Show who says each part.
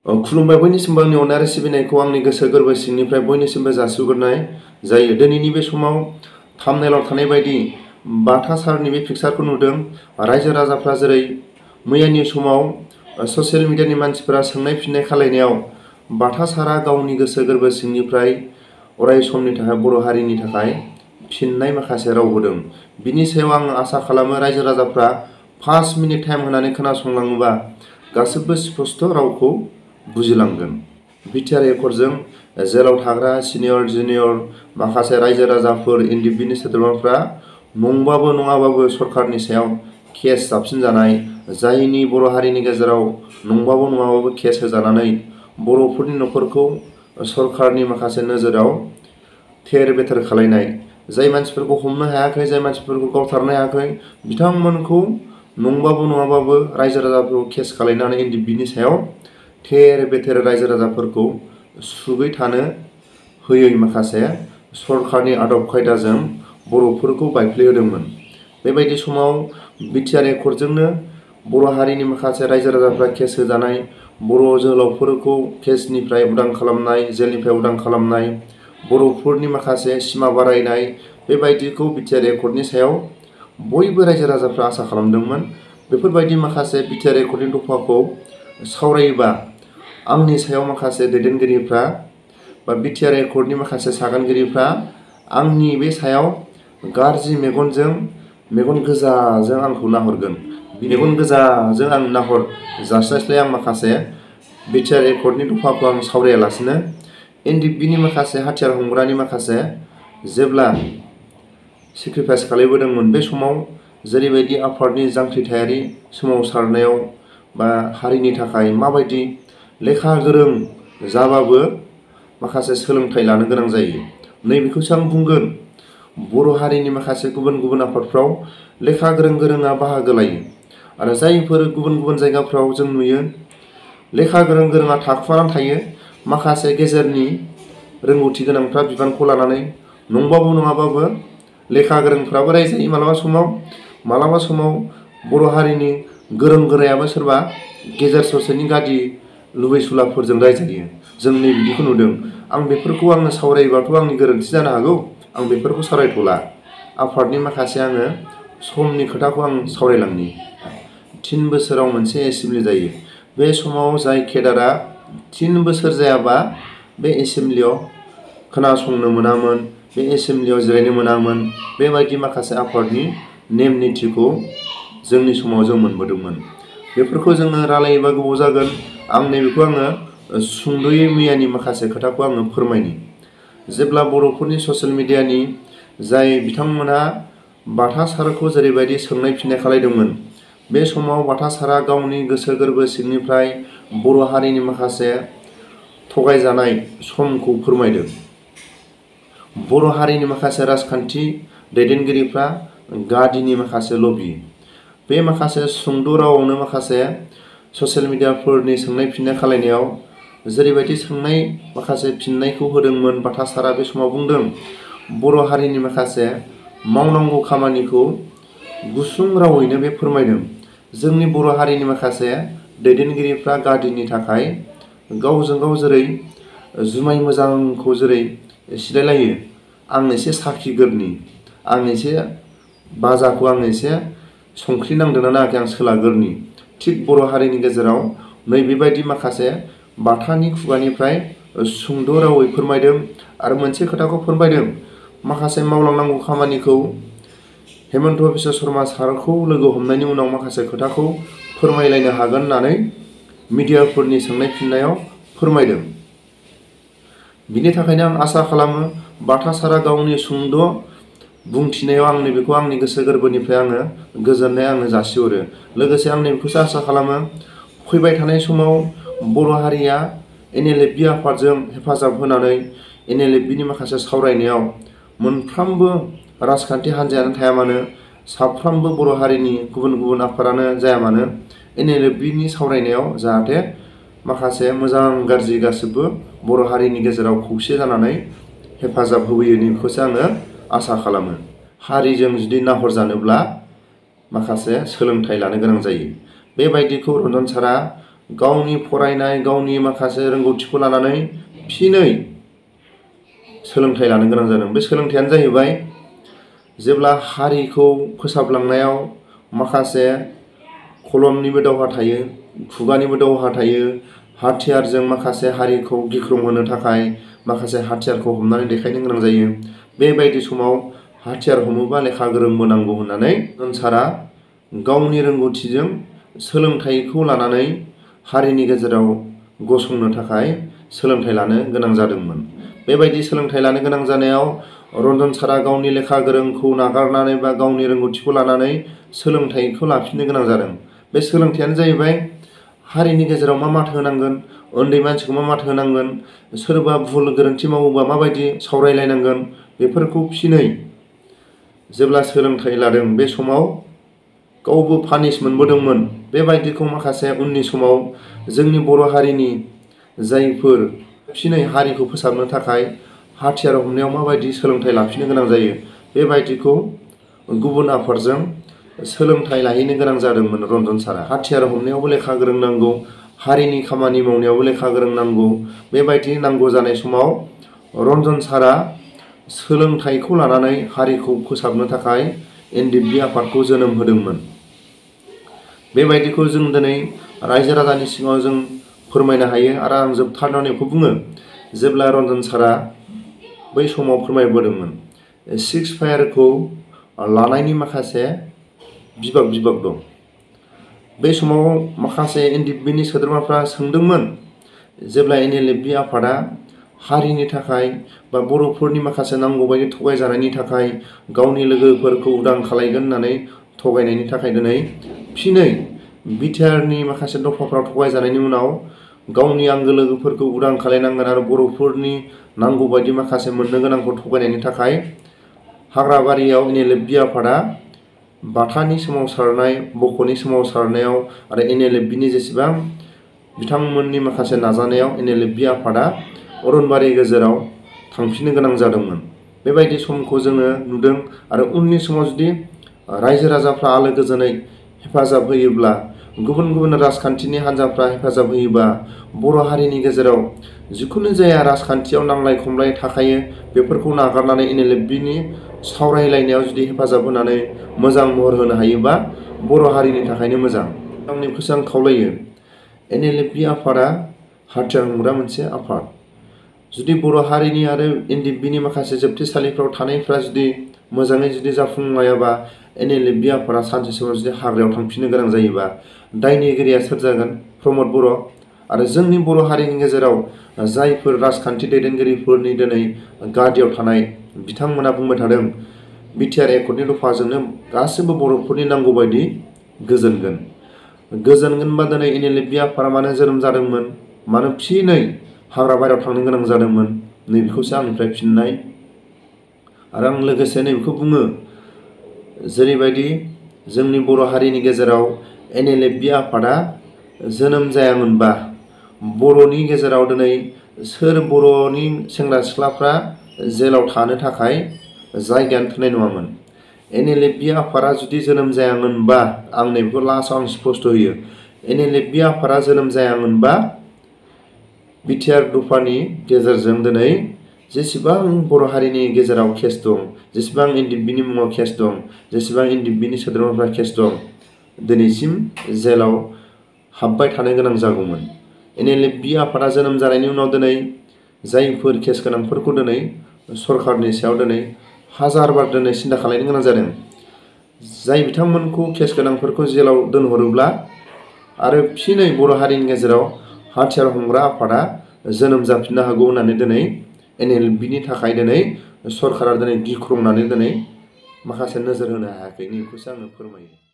Speaker 1: खुलुमबाय बयनिसिमबो आंनि अननाय आरो सिबिनायखौ आंनि गोसो गोरबो सिंनिफ्राय बयनिसिमबो जासिहरनाय जायो। दिनैनि बे समाव थाम्बनेइलाव थानाय बायदि बाथा सारनि बे पिक्सारखौ नुदों। रायजो राजाफ्रा जेरै मैयानि समाव ससियेल मिडियानि मानसिफोरा सोंनाय फिननाय खालायनायाव बाथा सारा गावनि गोसो गोरबो सिंनिफ्राय अराय समनि थाखाय बर' हारिनि थाखाय फिननाय माखासे राव होदों। बिनि सायाव आं आसा खालामो रायजो राजाफ्रा 5 मिनिट टाइम होनानै खोनासंलाङोबा गासिबो स्पष्ट रावखौ बुजिलांगोन। बिटिआर एकर्डजों जेलाव थाग्रा सिनियर जुनियर माखासे रायजो राजाफोर एनडिएफबिनि सोद्रोमाफ्रा नंबाबो नङाबाबो सरकारनि सायाव केस जाबसिनजानाय, जायनि बर' हारिनि गेजेराव नंबाबो नङाबाबो केस होजानानै बर'फोरनि न'खरखौ सरकारनि माखासे नोजोराव थेर बेथेर खालायनाय, जाय मानसिफोरखौ हमनो हायाखै, जाय मानसिफोरखौ गावथारनो हायाखै, बिथांमोनखौ नंबाबो नङाबाबो रायजो राजाफोरखौ केस खालायनानै एनडिएफबिनि सायाव थेर बेथेर रायजो राजाफोरखौ सुगै थानो होयै माखासे सरकारनि आदब खायदाजों बर'फोरखौ बायफ्लेहोदोंमोन। बेबायदि समाव बिटिआर एकर्डजोंनो बर' हारिनि माखासे रायजो राजाफ्रा केस होजानाय, बर' जोहोलावफोरखौ केसनिफ्राय उदां खालामनाय, जेलनिफ्राय उदां खालामनाय, बर'फोरनि माखासे सिमा बारायनाय, बेबायदिखौ बिटिआर एकर्डनि सायाव बयबो रायजो राजाफ्रा आसा खालामदोंमोन। बेफोरबायदि माखासे बिटिआर एकर्डनि दफाखौ सावरायोबा आंनि सायाव माखासे दैदेनगिरिफ्रा बा बिटिआर एकर्डनि माखासे सागानगिरिफ्रा आंनि बे सायाव गाज्रि मेगन गोजाजों आंखौ नाहरगोन। मेगन गोजाजों आं नाहर जास्लायस्लाय आं माखासे बिटिआर एकर्डनि दफाखौ आं सावरायालासिनो एनडिएफबिनि माखासे हाथियार हमग्रानि माखासे जेब्ला सेक्रिफाइस खालामबोदोंमोन, बे समाव जेरैबायदि आफादनि जांख्रिथायारि सोमावसारनायाव बा हारिनि थाखाय माबायदि लेखा गोरों जाबाबो माखासे सोलोंथाइ लानो गोनां जायो, नैबेखौसो आं बुंगोन। बर' हारिनि माखासे गुबुन गुबुन आफादफ्राव लेखा गोरोङा बाहागो लायो आरो जायफोर गुबुन जायगाफ्राव जों नुयो लेखा गोरोङा थाखुमानानै थायो, माखासे गेजेरनि रोंगौथि गोनांफ्रा बिबानखौ लानानै नंबाबो नङाबाबो लेखा गोरोंफ्राबो रायजायो मालाबा समाव बर' हारिनि गोरायाबो सोरबा गेजेर ससेनि गादि लुबैसुलाफोरजों रायजायो। जों नै बिदिखौ नुदों। आं बेफोरखौ आङो सावरायोबाथ' आंनि गोरोन्थि जानो हागौ, आं बेफोरखौ सावरायथ'ला। आफादनि माखासे आङो समनि खोथाखौ आं सावरायलांनि। 3 बोसोराव मोनसे एसेमब्लि जायो। बे समाव जाय केडारा 3 बोसोर जायाबा बे एसेमब्लियाव खोनासंनो मोनामोन, बे एसेमब्लियाव जिरायनो मोनामोन, बेबायदि माखासे आफादनि नेम निथिखौ जोंनि समाव जों मोनबोदोंमोन। बेफोरखौ जोङो रायलायोबा गोबाव जागोन। आं नैबेखौ आङो सुंद'यै मैयानि माखासे खोथाखौ आङो फोरमायनि। जेब्ला बर'फोरनि ससियेल मिडियानि जाय बिथांमोनहा बाथा सारखौ जेरैबायदि सोंनाय फिननाय खालायदोंमोन, बे समाव बाथा सारा गावनि गोसो गोरबो सिंनिफ्राय बर' हारिनि माखासे थगायजानाय समखौ फोरमायदों। बर' हारिनि माखासे राजखान्थि दैदेनगिरिफ्रा गादिनि माखासे लबि, बे माखासे सुंद' रावावनो माखासे ससियेल मिडियाफोरनि सोंनाय फिननाय खालायनायाव जेरैबायदि सोंनाय माखासे फिननायखौ होदोंमोन, बाथा सारा बे समाव बुंदों बर' हारिनि माखासे मावनांगौ खामानिखौ गुसुं रावैनो बे फोरमायदों। जोंनि बर' हारिनि माखासे दैदेनगिरिफ्रा गादिनि थाखाय गावजों गाव जेरै जुमाय मोजांखौ जेरै सिलायलायो, आं एसे साखिगोरनि, आं एसे बाजाखौ आं एसे संख्रि नांदोंना नाङाखै आं सोलागोरनि, थिग बर' हारिनि गेजेराव नैबेबायदि माखासे बाथानि खुगानिफ्राय सुंद' रावै फोरमायदों आरो मोनसे खोथाखौ फोरमायदों। माखासे मावलांनांगौ खामानिखौ हेमन्त बिश्व शर्मा सारखौ लोगो हमनायनि उनाव माखासे खोथाखौ फोरमायलायनो हागोन होननानै मिडियाफोरनि सोंनाय फिननायाव फोरमायदों। बिनि थाखायनो आं आसा खालामो बाथा सारा गावनि सुंद' बुंथिनायाव आं नैबेखौ आंनि गोसो गोरबोनिफ्राय आङो गोजोननाय आङो जासिहरो। लोगोसे आं नैबेखौसो आसा खालामो फैबाय थानाय समाव बर' हारिया एनएलएफबि आफादजों हेफाजाब होनानै एनएलएफबिनि माखासे सावरायनायाव मोनफ्रोमबो राजखान्थि हान्जायानो थाया मानो, साफ्रोमबो बर' हारिनि गुबुन आफादानो जाया मानो, एनएलएफबिनि सावरायनायाव जाहाथे माखासे मोजां गाज्रि गासिबो बर' हारिनि गेजेराव खौसे जानानै हेफाजाब होबोयो, बेखौसो आङो आसा खालामो। हारिजों जुदि नाहरजानोब्ला माखासे सोलोंथाइ लानो गोनां जायो। बेबायदिखौ रन्जन सारा गावनि फरायनाय गावनि माखासे रोंगौथिखौ लानानै फिनै सोलोंथाइ लानो गोनां जादों। बे सोलोंथाइयानो जाहैबाय जेब्ला हारिखौ फोसाबलांनायाव माखासे खलमनिबो दावहा थायो, खुगानिबो दावहा थायो, हाथियारजों माखासे हारिखौ गिख्रंहोनो थाखाय माखासे हाथियारखौ हमनानै देखायनो गोनां जायो। बेबायदि समाव हाथियार हमोबा लेखा गोरोंबो नांगौ होननानै रन्जन सारा गावनि रोंगौथिजों सोलोंथाइखौ लानानै हारिनि गेजेराव गसंनो थाखाय सोलोंथाइ लानो गोनां जादोंमोन। बेबायदि सोलोंथाइ लानो गोनां जानायाव रन्जन सारा गावनि लेखा गोरोंखौ नागारनानै बा गावनि रोंगौथिखौ लानानै सोलोंथाइखौ लाफिननो गोनां जादों। बे सोलोंथाइयानो जाहैबाय हारिनि गेजेराव मा माथो होनांगोन, उन्दै मानसिखौ मा माथो होनांगोन, सोरबा भुल गोरोन्थि मावोबा माबायदि सावरायलायनांगोन, बेफोरखौ फिनै जेब्ला सोलोंथाइ लादों बे समाव गावबो पानिश मोनबोदोंमोन। बेबायदिखौ माखासे उननि समाव जोंनि बर' हारिनि जायफोर फिनै हारिखौ फोसाबनो थाखाय हाथियार हमनायाव माबायदि सोलोंथाइ लाफिननो गोनां जायो, बेबायदिखौ गुबुन आफादजों सोलोंथाइ लाहैनो गोनां जादोंमोन रन्जन सारा। हाथियार हमनायावबो लेखा गोरों नांगौ, हारिनि खामानि मावनायावबो लेखा गोरों नांगौ। बेबायदि नांगौ जानाय समाव रन्जन सारा सोलोंथाइखौ लानानै हारिखौ फोसाबनो थाखाय NDP आफादखौ जोनोम होदोंमोन। बेबायदिखौ जों दिनै रायजो राजानि सिगाङाव जों फोरमायनो हायो। आरो आं जोबथारनायाव बेखौ बुङो, जेब्ला रन्जन सारा बै समाव फोरमायबोदोंमोन, 6 फायारखौ लानायनि माखासे बिभाग दं। बे समाव माखासे NDPनि सोद्रोमाफ्रा सोंदोंमोन, जेब्ला NLFB आफादा हारिनि थाखाय बा बर'फोरनि माखासे नांगौबायदि थगायजानायनि थाखाय गावनि लोगोफोरखौ उदां खालायगोन होननानै थगायनायनि थाखाय दिनै फिनै बिटिआरनि माखासे दफाफ्राव थगायजानायनि उनाव गावनि आंगो लोगोफोरखौ उदां खालायनांगोन आरो बर'फोरनि नांगौबायदि माखासे मोननो गोनांखौ थगायनायनि थाखाय हाग्राबारियाव NLFB आफादा बाथानि सोमावसारनाय, बख'नि सोमावसारनायाव आरो NLFBनि जेसेबां बिथांमोननि माखासे नाजानायाव NLFB आफादा अरनबारि गेजेराव थांफिननो गोनां जादोंमोन। बेबायदि समखौ जोङो नुदों। आरो उननि समाव जुदि रायजो राजाफ्रा आलो गोजोनै हेफाजाब होयोब्ला, गुबुन गुबुन राजखान्थिनि हान्जाफ्रा हेफाजाब होयोबा, बर' हारिनि गेजेराव जिखुनु जाया राजखान्थियाव नांलाय खमलाय थाखायो, बेफोरखौ नागारनानै NLFBनि सावरायलायनायाव जुदि हेफाजाब होनानै मोजां महर होनो हायोबा बर' हारिनि थाखायनो मोजां। आंनिखौसो आं खावलायो, NLFB आफादा हाथियार हमग्रा मोनसे आफाद। जुदि बर' हारिनि आरो NDPनि माखासे जोबथेसालिफ्राव थानायफ्रा जुदि मोजाङै जुदि जाफुंलायाबा, NLFB आफादा सानसे समाव जुदि हाग्रायाव थांफिननो गोनां जायोबा दायनिगिरिया सोर जागोन? प्रमद बर'। आरो जोंनि बर' हारिनि गेजेराव जायफोर राजखान्थि दैदेनगिरिफोरनि दिनै गादियाव थानाय बिथांमोना बुंबाय थादों, बिटिआर एकर्डनि दफाजोंनो गासैबो बर'फोरनि नांगौबायदि गोजोनगोनबा दिनै NLFB आफादा मानो जोनोम जादोंमोन, मानो फिनै हाग्रा बारियाव थांनो गोनां जादोंमोन, नैबेखौसो आंनिफ्राय फिननाय। आरो आं लोगोसे नैबेखौ बुङो, जेरैबायदि जोंनि बर' हारिनि गेजेराव NLFB आफादा जोनोम जायामोनबा बर'नि गेजेराव दिनै सोर बर'नि सेंग्रा सिख्लाफ्रा जेलाव थानो थाखाय जायगायानो थोनाय नङामोन। NLFB आफादा जुदि जोनोम जायामोनबा, आं नैबेखौ लास्टआव आं स्पष्ट होयो, NLFB आफादा जोनोम जायामोनबा बिटिआर दफानि गेजेरजों दिनै जेसेबां बर' हारिनि गेजेराव केस दं, जेसेबां NDPनि मुङाव केस दं, जेसेबां NDPनि सोद्रोमाफ्रा केस दं, दिनैसिम जेलाव हाबबाय थानो गोनां जागौमोन। NLFB आफादा जोनोम जानायनि उनाव दिनै जायफोर केस गोनांफोरखौ दिनै सरकारनि सायाव दिनै हाजार बार दिनै सिन्था खालामनो गोनां जादों, जाय बिथांमोनखौ केस गोनांफोरखौ जेलाव दोनहरोब्ला आरो फिनै बर' हारिनि गेजेराव हाथियार हमग्रा आफादा जोनोम जाफिननो हागौ होननानै दिनै NLFBनि थाखाय दिनै सरकारा दिनै गिख्रंनानै दिनै माखासे नोजोर होनो हायाखै। बेखौसो आङो फोरमायो।